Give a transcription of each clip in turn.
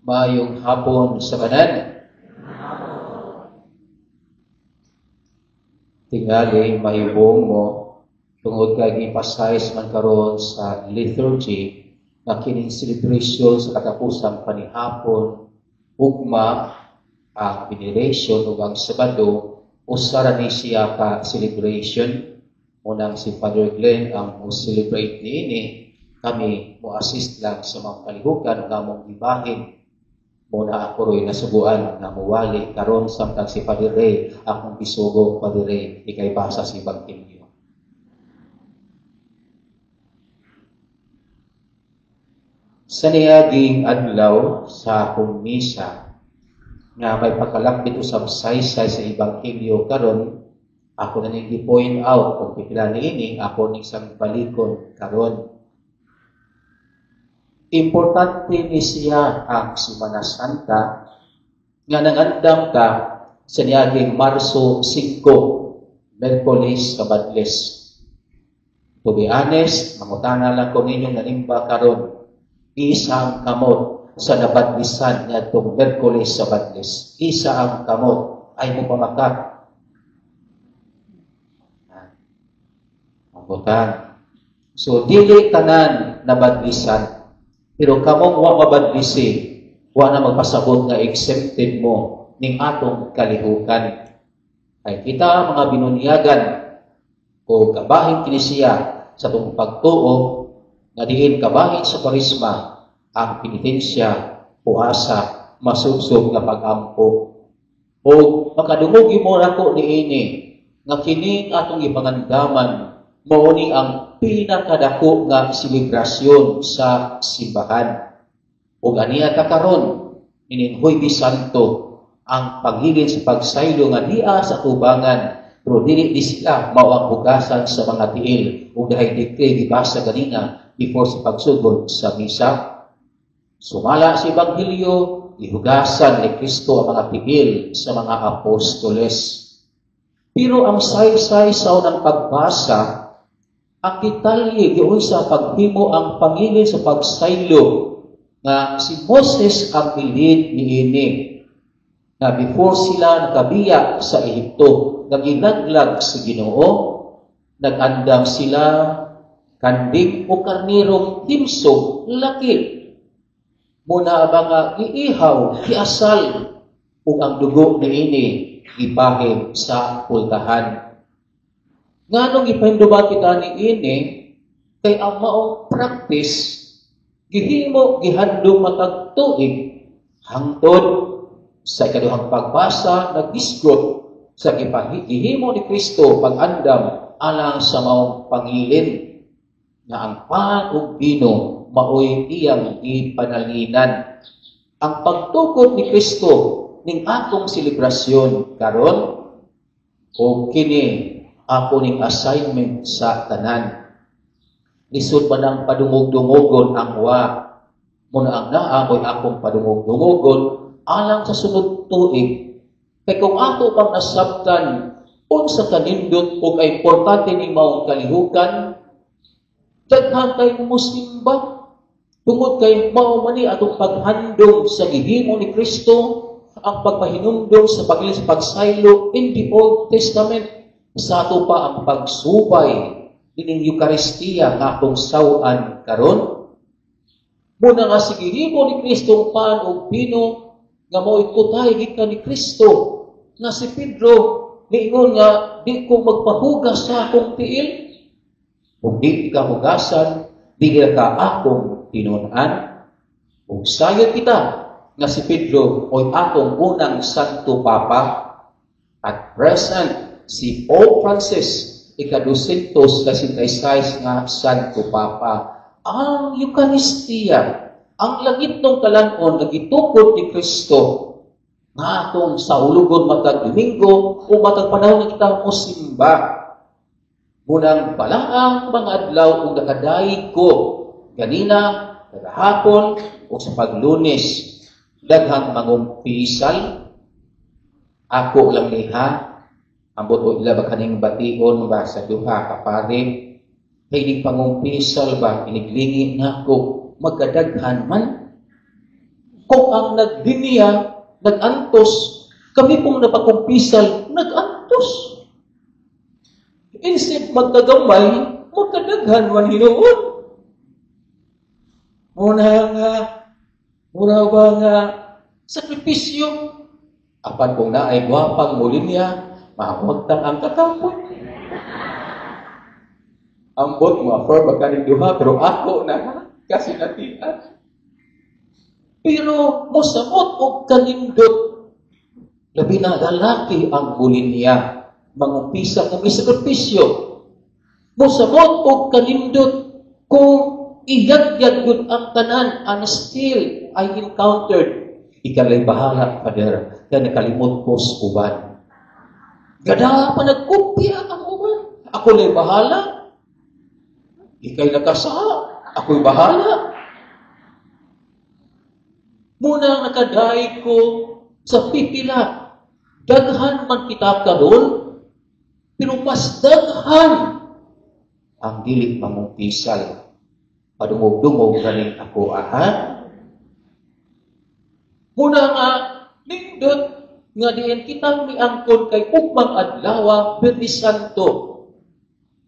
Maayong hapon sa tanan. Tingali mahibong mo tungod kay gi-emphasize man karon sa liturgy nga kining celebration sa katapusang panihapon, ugma ang veneration ug ang Sabado, usa ra ni siya ka celebration. Unang si Father Glenn ang mo celebrate niini, kami mo assist lang sa mga kalihukan nga among gibahin. Muna ako ro'y nasuguan nga muwali karon samtang si Father Ray akong gisugo. Father Ray, ikay basa sa Ebanghelyo. Sa niaging adlaw sa akong misa nga may pagkalakbit usab saysay sa Ebanghelyo karon, ako na ning gi-point out kung pipila niini ako ning sang balikon karon. Importante ni siya ang Semana Santa nga nangandam ka sa niaging Marso 5, Miyerkules sa Badles. To be honest, mangutana lang ko ninyong nanimba karon, isa ang kamot sa nabadlisan niadtong Miyerkules sa Badles. Isa ang kamot ay mo pamakat. Mangutan. So dili tanan nabadlisan. Pero kamong wa mabadlisi, wa na magpasabot nga exempted mo ning atong kalihukan. Kay kita mga binunyagan o kabahin kini siya sa atong pagtuo nga diin kabahin sa karisma ang penitensya, puasa, masubsob nga pag-ampo. O makadungog mo nako niini nga kining atong gipangandaman mao ni ang pinakadako nga selebrasyon sa simbahan. Ug aniya ta karon ining Huwebes Santo ang paghilin sa pagsaylo nga dia sa tubangan, pero dili di sila mao ang hugasan sa mga tiil ug dahay decree gibasa ganina before sa pagsugod sa misa. Sumala sa Ebanghelyo, gihugasan ni Kristo ang mga tiil sa mga apostoles. Pero ang saysay sa unang pagbasa, ang detalye giun sa paghimo ang pangilin sa pagsaylo nga si Moses ang bilid niini na before sila nakabiya sa Ehipto, nagilaglag sa Ginoo, nag-andam sila kanding o karnirong himsog laki. Muna ba nga giihaw, giasal, ug ang dugo niini gipahim sa pultahan. Nganong gipahinduba kita niini, kay ang maong practice gihimo gihandom matag tuig hangtod sa ikaduhang pagbasa naggisgot sa gihimo ni Kristo pag-andam alang sa maong pangilin nga ang pan ug bino maoy iyang gipanalinan. Ang pagtukod ni Kristo ning atong selebrasyon karon o kini ako ning assignment sa tanan. Lisod man ang padungog-dungogon ang wa. Muna ang naamoy akong padungog-dungogon alang sa sunod tuig. Kay kung ato pang nasabtan unsa kanindot ug ay importante ning maong kalihukan, daghan kay musimba. Tungod kay mao man ni atong paghandom sa gihimo ni Kristo, ang pagpahinumdom sa pagli sa pagsaylo in the Old Testament. Sa ato pa ang pagsubay ining Eukaristiya nga atong saw-an karon. Muna nga si gihimo ni Kristo ang pan ug bino nga mao'y kutay gikan ni Kristo, nga si Pedro niingon nga di ko magpahugas sa akong tiil. Ug di ka hugasan, di ka akong tinun-an. Ug sayod kita nga si Pedro oy atong unang Santo Papa. At present si Pope Francis, ika-266 nga Santo Papa. Ang Eukaristiya, ang langit ng kalan-on nga gitukod ni Kristo nga atong saulugon matag Domingo o matag panahon nga kita mosimba. Munang balaang mga adlaw ug nakadayeg ko ganina, kagahapon o sa Paglunes, daghang mangumpisal. Ako lang niha ambot o ila ba kaning bation ba sa duha ka pare, kay ning pangumpisal ba iniglingi nako magkadaghan man. Kung ang naglinya, nag-antos, kami pong napakumpisal, nag-antos. Instead magkagamay, magkadaghan man hinuon. Muna nga, mura ba nga, sakripisyo. Apan kung naay gwapang mulinya, mawagtang ang kakapoy. Ambot mo, affirm ba duha, pero ako na, kasi natian. Pero mosamot og kanindot, labi na lalaki ang mulinya, mangumpisa kung isakripisyo. Mosamot og kanindot kung iyagyag gud ang tanan, and still I encountered, "Ikalay bahala, Father, kaya nakalimot ko sa uban." Gada pa nagkopya ang uban. "Ako lay bahala. Ikay nakasala. Ako'y bahala." Muna nakadaig ko sa pipila. Daghan man kita karon, pero mas daghan ang dili mangumpisal. Padungog-dungog ganing ako aha. Muna nga nindot nga diin kitang miangkon kay ugmang adlaw, Biyernes Santo.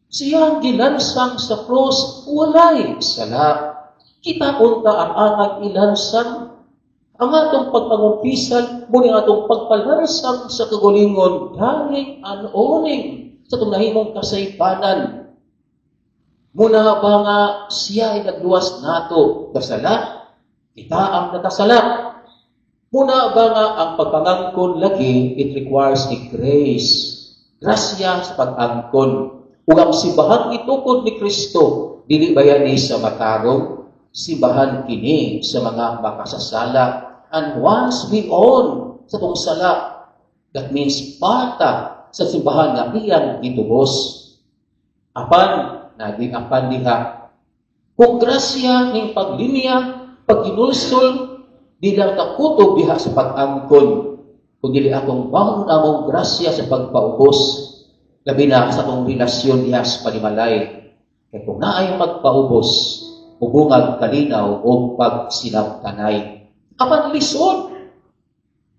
Siya ang gilansang sa cross, walay sala. Kita unta ang angag ilansang. Ang atong pagpangumpisal, muni ang atong pagpalansang sa kagulingon, dying and owning sa atong nahimong kasaypanan. Muna ba nga siya ay nagluwas nato kasala? Kita ang nakasala. Muna ba nga ang pagpangangkon lagi, it requires a grace. Grasya sa pag-angkon. Ug ang simbahan itukod ni Kristo, dili ba ni sa matarong? Simbahan kini sa mga makasasala. And once we own sa tong sala, that means pata sa simbahan nga iyang gitubos. Apan, naging apan diha. Kung grasya ning paglinya, pagginulsol, di lang kakutob diha sa pag-angkon. Kung dili akong bangon among grasya sa pagpaubos, labi na sa atong relasyon diha sa panimalay. Kaya kung naay magpaubos, mubungag kalinaw o pagsinabtanay. Apan lisod,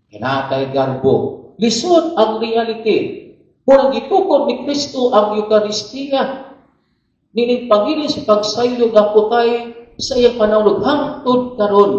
kinakay garbo, lisod ang reality. Kung gitukod ni Kristo ang Eucharistia, nining pangili sa pagsaylo nga putay sa iyang panahon hangtod karon.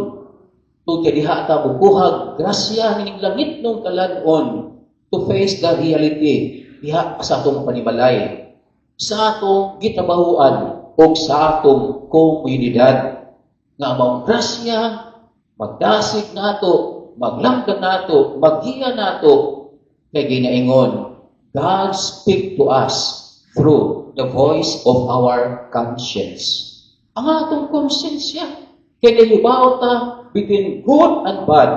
Tungod kay diha ta mukuhag grasya nining langit nung kalan-on to face the reality diha sa atong panimalay, sa atong gitabahuan o sa atong komunidad. Nga maong grasya, magdasig nato, maglamdag nato, maggiya nato, kay ginaingon, God speak to us through the voice of our conscience. Ang atong konsensya, kay kahibaw ta between good and bad,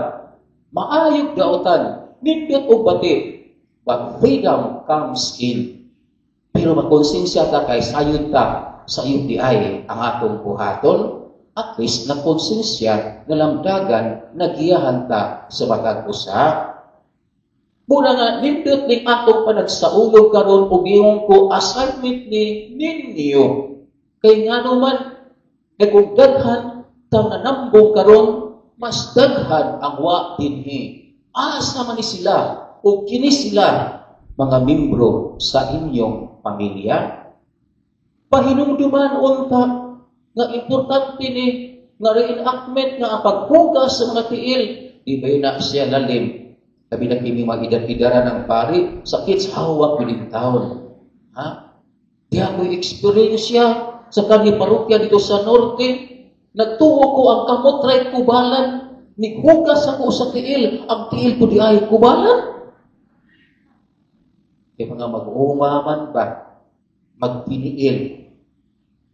maayog dautan, nindot o bati, but freedom comes in. Pero makonsensya ta kay sayod ta, sayod di ay ang atong buhaton, at least na konsensya na lamdagan, nagiyahan ta sa matag usa. Muna nga, nindot ning atong panagsaulog karon ug ingon ko assignment ni ninyo. Kay nga naman, kay kung daghan tang nanambong karon, mas daghan ang wa dinhi. Asa man ni sila o kini sila mga membro sa inyong pamilya? Pahinumduman unta nga importante ni nga reenactment nga ang paghugas sa mga tiil, di ba yun na siya lalim? Labi na kini mga edad-edara ng pari, sakit sa hawak yun taon. Ha? Di ako eksperyensya sa kani parokya dito sa norte. Nagtuo ko ang kamot ray kubalan. Nighugas ako sa tiil. Ang tiil ko di ay kubalan. Kaya mga mag-umaman ba? Magtiniil.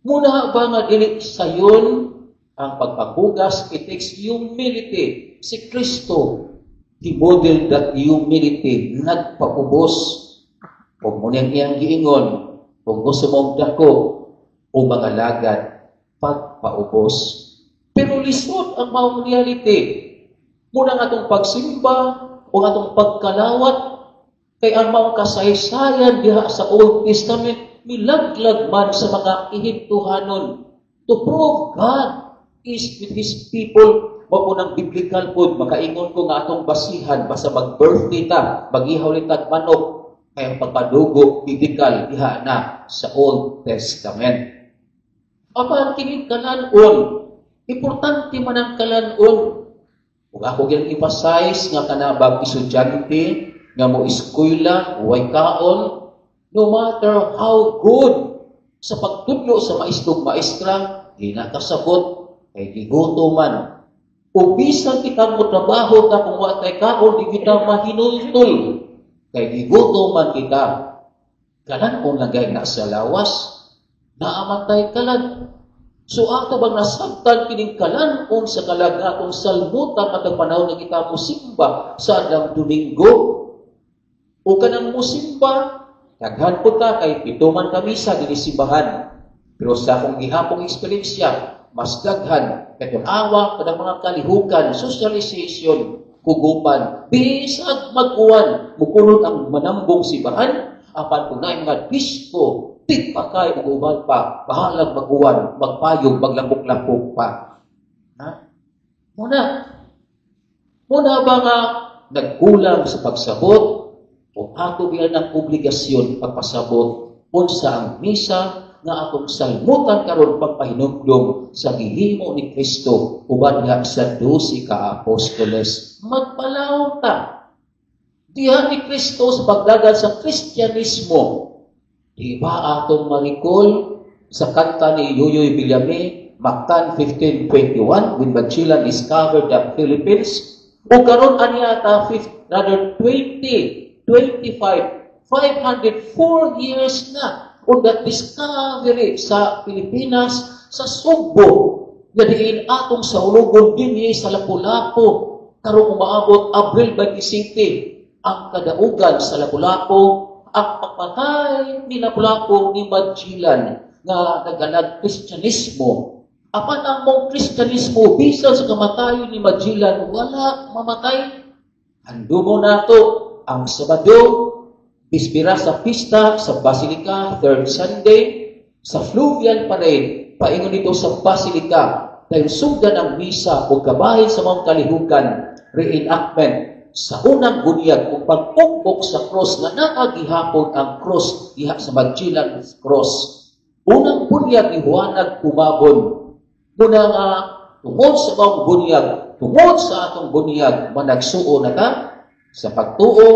Muna ba nga dili sayon ang pagpaghugas? It takes humility. Si Kristo, he modeled that humility, nagpaubos. Kung muna iyang giingon, kung gusto mong dako o mga lagad, pagpaubos. Pero lisod ang maong reality. Muna nga atong pagsimba o atong pagkalawat, kay ang maong kasaysayan diha sa Old Testament, milaglag man sa mga Ehiptohanon to prove God is with His people. Wa po nang biblical pod makaingon ko nga atong basihan basta mag-birthday ta, mag-ihaw ni tag manok, kay ang pagpadugo biblical diha na sa Old Testament. Apan kining kalan-on, importante man ang kalan-on. Ug ako gyud emphasize nga kanabag estudyante nga mo eskwela, way kaon, no matter how good sa pagtudlo sa maestrog maestra, di na kasabot kay giguto man. O bisan kita mo trabaho ta, kung wa tay kaon, di kita mahinultul kay giguto man kita. Kalan-on lang gay na sa lawas, naamatay kalag. So ato bang nasabtan kining kalan-on sa kalag nga atong salmutan matag panahon nga kita musimba sa adlaw Domingo? O kanang musimba, daghan po ta kay 7 man ka misa dinhi simbahan. Pero sa akong gihapong eksperyensya, mas daghan kay kung awa kanang mga kalihukan, socialization, kugupan, bisag mag-uwan, mukunod ang manambong simbahan, apan kung naay mga disco, tigpakay ug uban pa, bahalag mag-uwan, magpayog, maglapok-lapok pa. Ha? Muna. Muna ba nga nagkulang sa pagsabot o ato biya ng obligasyon pagpasabot unsa ang misa nga atong salmutan karon pagpahinumdom sa gihimo ni Kristo uban nga sa 12 ka apostoles? Magpalaw ta diha ni Kristo sa pagdagan sa Kristyanismo. Di ba atong ma-recall sa kanta ni Yoyoy Villame, Mactan 1521, when Magellan discovered the Philippines? O karon aniya ta, rather 20, 25, 504 years na on that discovery sa Pilipinas, sa Sugbo, nga diin atong saulugon dinhi sa Lapu-Lapu karong umaabot Abril 27 ang kadaugan sa Lapu-Lapu, ang pagpatay ni Lapu-Lapu ni Magellan nga nagalag Kristyanismo. Apan ang mong Kristyanismo bisan sa kamatayon ni Magellan wala mamatay. Handumo nato ang Sabado, bispira sa pista sa Basilica, third Sunday, sa Fluvial Parade, paingon dito sa Basilica, dahil sugdan ang misa o kabahin sa mga kalihukan, reenactment sa unang bunyag o pag-ugbok sa cross nga naagihapon ang cross diha sa Magellan Cross. Unang bunyag ni Juanag Humabon. Muna nga tungod sa maong bunyag, tungod sa atong bunyag, managsuo na ta sa pagtuo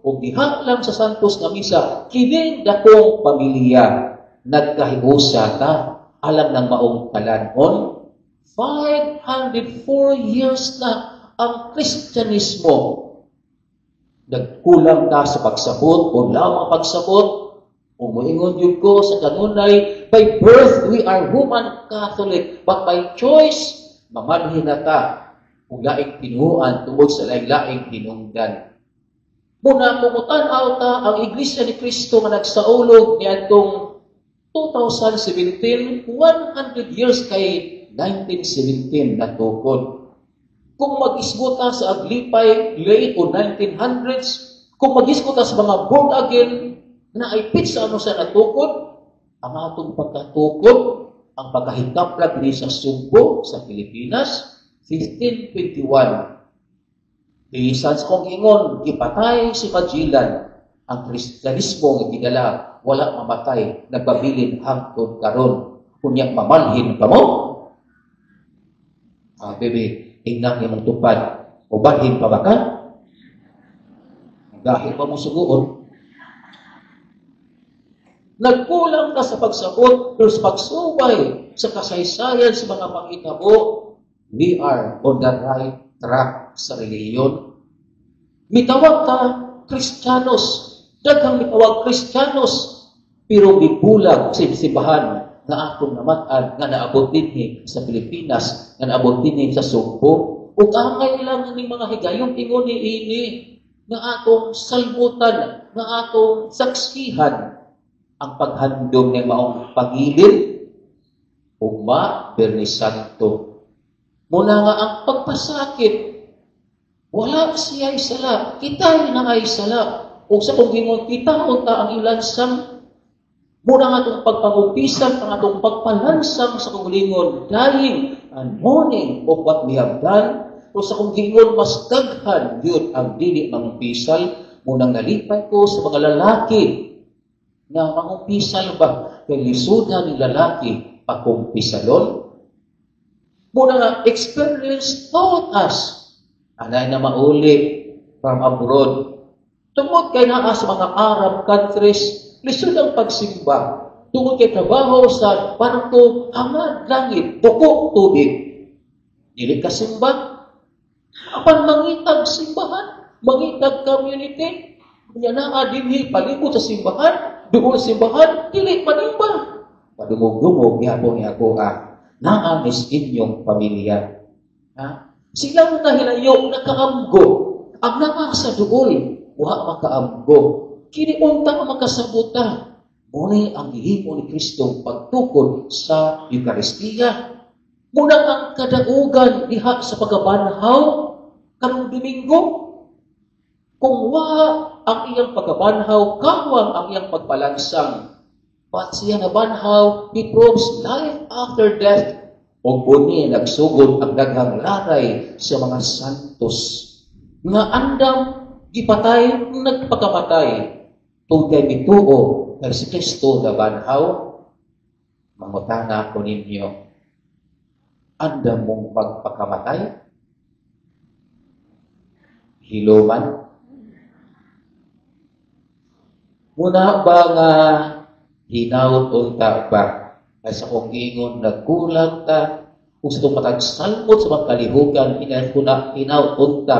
o diha lang sa Santos nga Misa, kining dakong pamilya, nagkahiusa ta alam ng maong kalan-on. 504 years na ang Kristyanismo. Nagkulang ta sa pagsabot o lamang pagsabot. Umuingon yun ko sa kanunay, by birth we are Roman Catholic, but by choice, mamanhin na ta kung laing tinuan tungod sa laing-laing hinungdan. Muna, kung mutan-aw ta ang Iglesia ni Cristo nga nagsaulog niadtong 2017, 100 years kay 1917 natukod. Kung mag-isguta sa Aglipay, late o 1900s, kung mag-isguta sa mga born again, na ay pitsa ano sa natukod, ang atong pagkatukod, ang pagkahintaplag ni sa Sugbo, sa Pilipinas, 1521. Bisan sa kong ingon, gipatay si Magellan, ang Kristyanismo nga gidala, wala mamatay, nagpabilin hangtod karon. Unya mamalhin pa mo? Bebe, ingnang imong tupad, ubalhin pa ba ka? Dahil pa mo suguon. Nagkulang ka sa pagsabot, pero sa pagsubay sa kasaysayan sa mga panghitabo, we are on the right track sa reliyon. Mitawag ka, Kristiyanos. Daghang mitawag Kristiyanos, pero mibulag sa simbahan nga atong namat-an, nga naabot dinhi sa Pilipinas, nga naabot dinhi sa Sugbo. Ug angay lang ning mga higayong ingon ni ini nga atong salmutan, nga atong saksihan ang paghandom ng maong pagilid ugma Biyernes Santo. Muna nga ang pagpasakit, wala siya'y sala, kita'y naay sala. Ug sa kung gingon kita unta ang ilansang Muna nga atong pagpangumpisal, ang atong pagpalansang sa kaugalingon, dying and mourning of what we have done. Pero sa akong giingon, mas daghan yun ang dili mangumpisal. Munang nalipay ko sa mga lalaki nga mangumpisal ba? Kay lisuda ni lalaki pakumpisalon. Muna nga experience taught us. Anay na mauli from abroad. Tungod kay naa sa mga Arab countries, lisod ang pagsimba. Tungod kay trabaho sa barko, hangad langit, buko tubig. Dili ka simba. Apan mangitag simbahan, mangitag community. Nya naa dinhi palibot sa simbahan, duol simbahan, dili manimba. Padungog-dungog gihapon ni ako ah. Naa mis inyong pamilya. Ha? Silang nahilayo nakaamgo. Ang naa sa duol, wa makaamgo. Kini unta makasabuta. Muni ang gihimo ni Kristo pagtukod sa Eukaristiya. Muna ang kadaugan diha sa pagkabanhaw karong Domingo. Kung wa ang iyang pagkabanhaw, kawang ang iyang pagpalansang. But siya nabanhaw, he proves life after death. Og buni nagsugod ang daghang laray sa mga santos. Nga andam gipatay, nagpakamatay. Tugay mituo kay si Kristo nabanhaw. Mangutana ko ninyo, andam mong magpakamatay? Hiluman? Muna ba nga hinaut unta ba? Kay sa kong ingon, nagkulang ta. Kung sa itong matagsalmot sa mga kalihukan, hinaut unta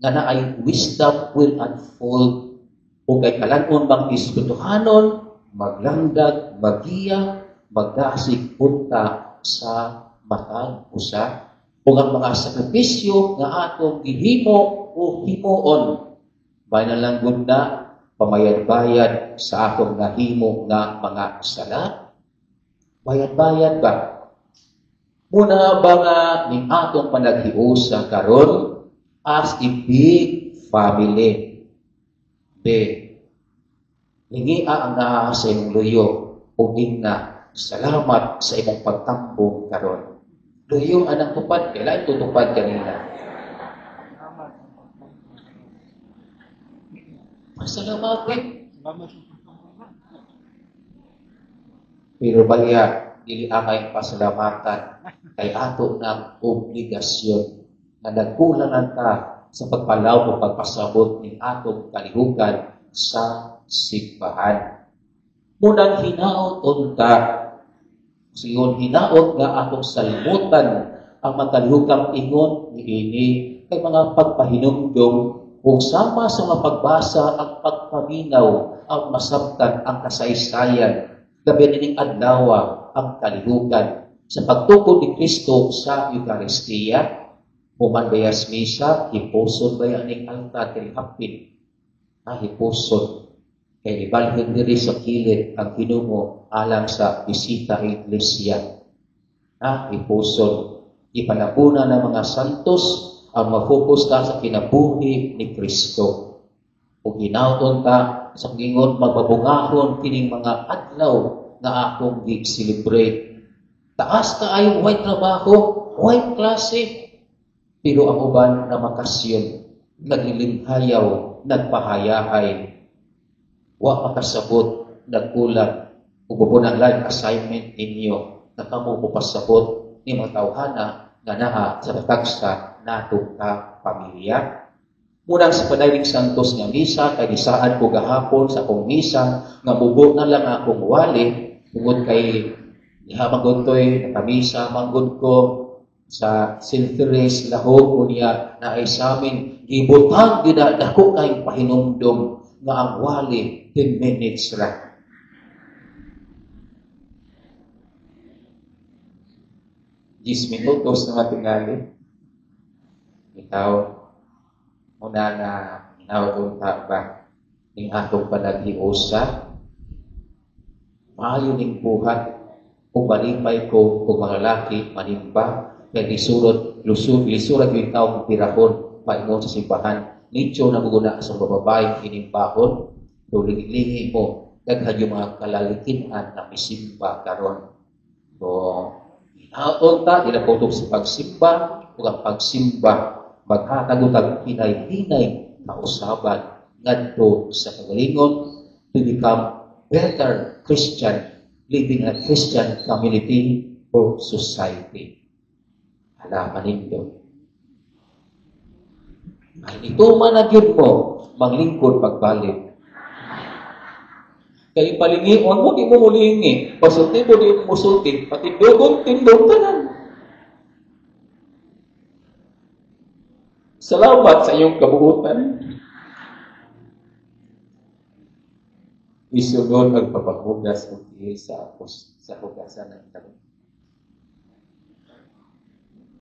nga naay wisdom will unfold. O kay kalanon bang espirituhanon, maglangdag, magiya, magdasig unta sa matag usa. O ang mga sakripisyo nga atong gihimo o himuon, bayan lang gud na pamayad-bayad sa atong nahimo nga mga sala? Bayad-bayad ba? Muna ba nga ning atong panaghiusa karon as a big family? B. Lingia ang naa sa imong luyo ug ingna salamat sa imong pagtambong karon. Luyo anang tupad, kailan tutupad kanina? Pasalamat eh. Pero baya, dili angay pasalamatan kay ato ng obligasyon na nagkulangan ta sa pagpalaw o pagpasabot ng atong kalihukan sa simbahan. Munang hinaot unta, siyon hinaot nga atong salmutan ang makalihukang ingon niini kay mga pagpahinumdom ug sama sa mga pagbasa ang pagpaminaw ang masabtan ang kasaysayan gabi nining adlaw ang kalihukan sa pagtukod ni Kristo sa Eukaristiya. Human bayas misa, hipuson baya ning altar kay hapit. Hipuson kay ibalhin diri sa kilid ang Ginoo alang sa bisita iglesia. Hipuson ipanabuna ng mga santos ang ma-focus ta sa kinabuhi ni Kristo. Ug hinaoton ta sa ngingon magbabungahon kining mga adlaw nga akong gi-celebrate. Taas kaayo way trabaho, way klase, pero ang uban na makasyon, naglilimhayaw, nagpahayahay, wa makasabot, nagkulang. Ug ubo ng life assignment ninyo na kamo mopasabot ni mga tawhana nga naa sa patagsa nato ka pamilya. Munang sa Panayling Santos nga misa, kay gisaad ko gahapon sa akong misa, nga mubo na lang akong wali, tungod kay diha manguntoy, nakamisa manggod ko sa Saint Therese Lahog, unya naay sa amin, gibutang gina dako kay pahinumdom nga ang wali 10 minutes ra. 10 minutos na matingali. Ikaw, muna na nauunta ba ning atong panaghiusa? Maayo ning buhat ug malipay ko kung mga laki manimba kay lisurat yung taong pirahon paingon sa simbahan. Nicho na muguna sa babae inimbahon, tulingi mo Daghan yung mga kalalikin-an na misimba karon. So, hinaot ta, di na putog sa pagsimba, ug ang pagsimba, maghatag og hinay-hinay kausaban ngadto sa kagalingon to become better Christian, living in a Christian community or society. Ala, manindot. Ay, nituman na gyud mo, manglingkod pagbalik. Kay palingion mo, di mo mulingi. Pasulti mo, di mo musulti. Patindugon, tindog tanan. Salamat sa iyong kabuutan. Isunod ang papahugas o tiil sa apos sa hugasan ng talong.